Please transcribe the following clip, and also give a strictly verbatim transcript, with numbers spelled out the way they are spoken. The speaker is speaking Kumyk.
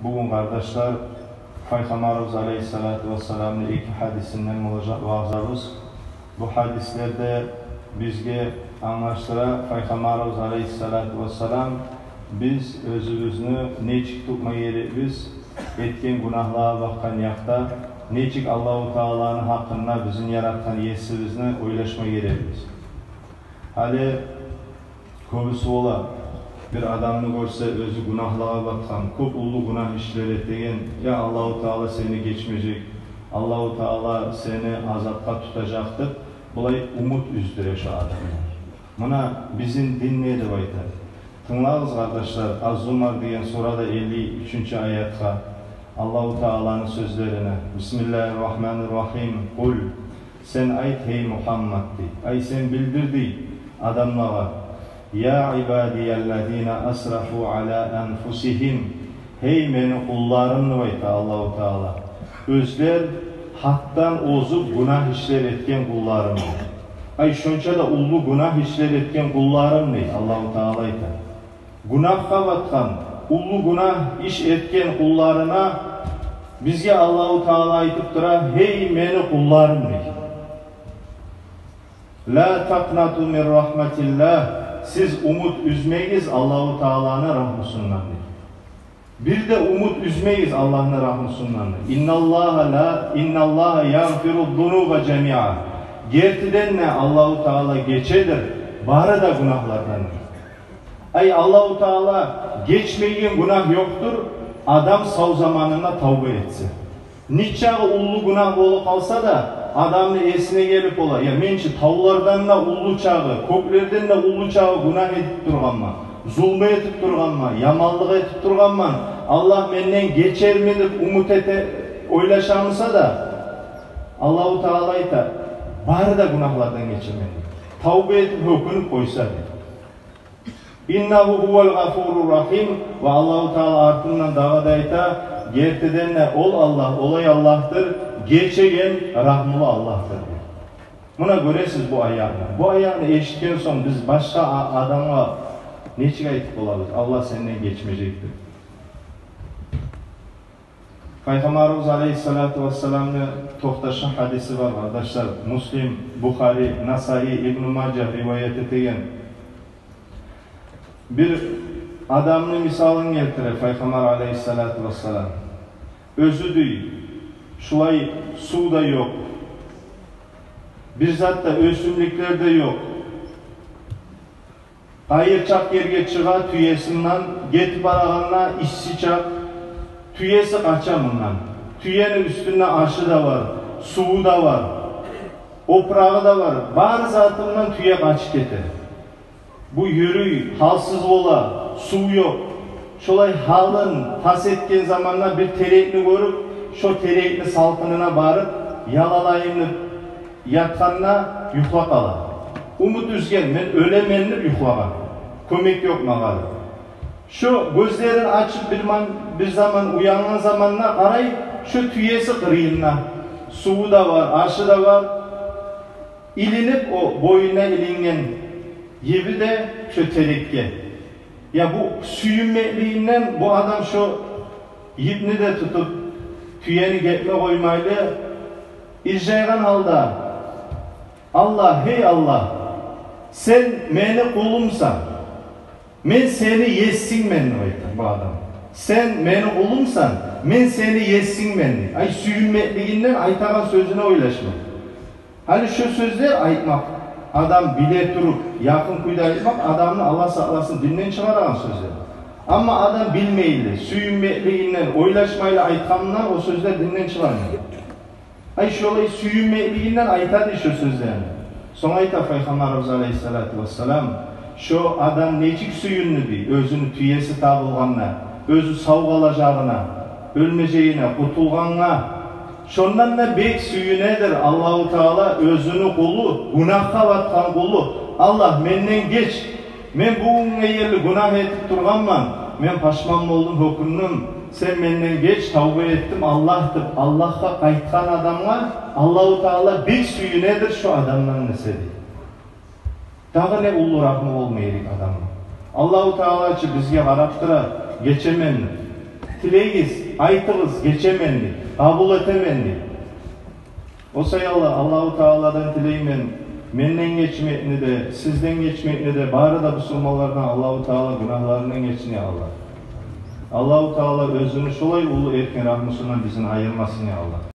Бугюн, къардашлар, Пайхаммарыбыз алейгьиссалату вассаламны эки гьадисинден болажакъ ваъзабыз. Бу гьадислер де бизге англашдыра, Пайхаммарыбыз алейгьиссалату вассалам, биз оьзюбюзню нечик тутма герекбиз, этген гюнагьлагъа бакъгъан якъда, нечик Аллагьу Тааланы гьакъында, бизин яратгъан Есибизни ойлашма герекбиз. Гьали кёбюсю бола, бир адамны гёрсе, оьзю гюнагьлагъа батгъан, кёп уллу гюнагь ишлер этеген: «Я, Аллагьу Таала сени гечмежек, Аллагьу Таала сени азапгъа тутажакъ», — деп, булай умут уьздюре шо адамны. Муна бизин дин не деп айта? Тынглагъыз, къардашлар, Аз-Зумар деген сурада элли уьчюнчю аятгъа, Аллагьу Тааланы сёзлерине: «Бисмиллагьир-рагьманир-рагьим. Къул». Сен айт, гьей Мугьаммад, дей. Ай, сен билдир, дей, адамлагъа. «Я ибадияллазина асрафу ала анфусигьим». Гьей мени къулларым, деп айта Аллагьу Таала. Оьзлер гьаддан озуп гюнагь ишлер этген къулларым. Ай, шонча да уллу гюнагь ишлер этген къулларым, дей Аллагьу Таала айта. Гюнагьгъа батгъан, уллу гюнагь иш этген къулларына бизге Аллагьу Таала айтып тура: «Гьей мени къулларым», — дей. «Ла такънату мин рагьматиллагь». Сиз умут уьзмегиз Аллагьу Тааланы рагьмусундан, дей. Бир де умут уьзмегиз Аллагьны рагьмусундан. «Инналлагьа ла, инналлагьа ягъфируз-зунуба жамиа». Гертиден де Аллагьу Таала гечедир бары да гюнагьлардан. Ай, Аллагьу Таала гечмейген гюнагь ёкъдур, адам сав заманында тавба этсе. Нечакъы уллу гюнагь болуп къалса да, адамны эсине гелип бола: «Я, мен чи тавлардан да уллу чакъы, кёклерден де уллу чакъы гюнагь этип тургъанман, зулму этип тургъанман, яманлыкъ этип тургъанман. Аллагь менден гечерми?» — деп умут эте, ойлашамыса да, Аллагьу Таала айта: «Бары да гюнагьлардан гечемен», — деп. Тавба этип, гьёкюнюп къойса, дей. «Иннагьу гьувал гъафурур рагьим». Ва Аллагьу Таала артындан дагъы да айта: «Гертиден де ол Аллагь олай Аллагьдыр, гечеген, рагьмулу Аллагьдыр», — дей. Муна гёресиз бу аятны. Бу аятны эшитген сонг, биз башгъа а-, адамгъа нечик айтып болабыз: «Аллагь сенден гечмежек», — деп? Пайхаммарыбыз алейгьиссалату вассаламны токъташгъан гьадиси бар, къардашлар. Муслим, Бухари, Насаи, Ибну Мажа риваят этеген. Бир адамны мисалын гелтире Пайхаммар алейгьиссалату вассалам. Оьзю, дей, шулай сув да ёкъ, бир зат да, оьсюмлюклер де ёкъ. Къайыр чакъ ерге чыгъа тюесинден, гетип барагъанда исси чакъ, тюеси къача мундан. Тюени уьстюнде ашы да бар, суву да бар, опурагъы да бар, бары затындан тюе къачып гете. Бу юрюй, гьалсыз бола, сув ёкъ. Шолай гьалын тас этген заманда бир терекни гёрюп, шо терекни салкъынына барып, ялалайым деп ятгъанда, юхлап къала. Умут уьзген, мен оьлемен деп юхлагъан. Кёмек ёкъ магъа деп. Шо гёзлерин ачып, бир ман-, бир заман уянгъан заманда къарай, шо тюеси къырыйында. Суву да бар, ашы да бар. Илинип, о боюна илинген йипи де шо терекге. Я, бу сююнмеклигинден бу адам шо йипни де тутуп, тюени гетме къоймайлы, иржайгъан гьалда: «Аллагь, гьей Аллагь, сен мени къулумсан, мен сени есингмен», — деп айта бу адам. «Сен мени къулумсан, мен сени есингмен», — дей. Ай, сююнмеклигинден айтагъан сёзюне ойлашма. Гьали шо сёзлер айтмакъ, адам биле туруп, якъын кюйде айтмакъ адамны, Аллагь сакъласын, динден чыгъарагъан сёзлер. Амма адам билмейли, сююнмеклигинден, ойлашмайлы айтгъанындан о сёзлер динден чыгъармай. Ай, шолай сююнмеклигинден айтады шо сёзлерни. Сонг айта Пайхаммарыбыз алейгьиссалату вассалам: «Шо адам нечик сююндю, — дей, — оьзюню тюеси табылгъанда, оьзю сав къалажагъына, оьлмежегине, къутулгъангъа. Шондан да бек сююнедир Аллагьу Таала оьзюню къулу, гюнагьгъа батгъан къулу: „Аллагь, менден геч, мен бугюнге ерли гюнагь этип тургъанман, мен пашман болдум, гьёкюндюм, сен менден геч, тавба этдим, Аллагь“, — деп Аллагьгъа къайтгъан адамгъа Аллагьу Таала бек сююнедир шо адамдан эсе», — дей. Дагъы не уллу рагьму болма герек адамгъа? Аллагьу Таала чы бизге къарап тура, гечемен деп. Тилегиз, айтыгъыз, гечемен дей, къабул этемен дей. О саялы Аллагьу Тааладан тилеймен, менден гечмекни де, сизден гечмекни де, бары да бусурманлардан Аллагьу Таала гюнагьларындан гечсин, я Аллагь. Аллагьу Таала оьзюню шолай уллу эркин рагьмусундан бизин айырмасын, я Аллагь.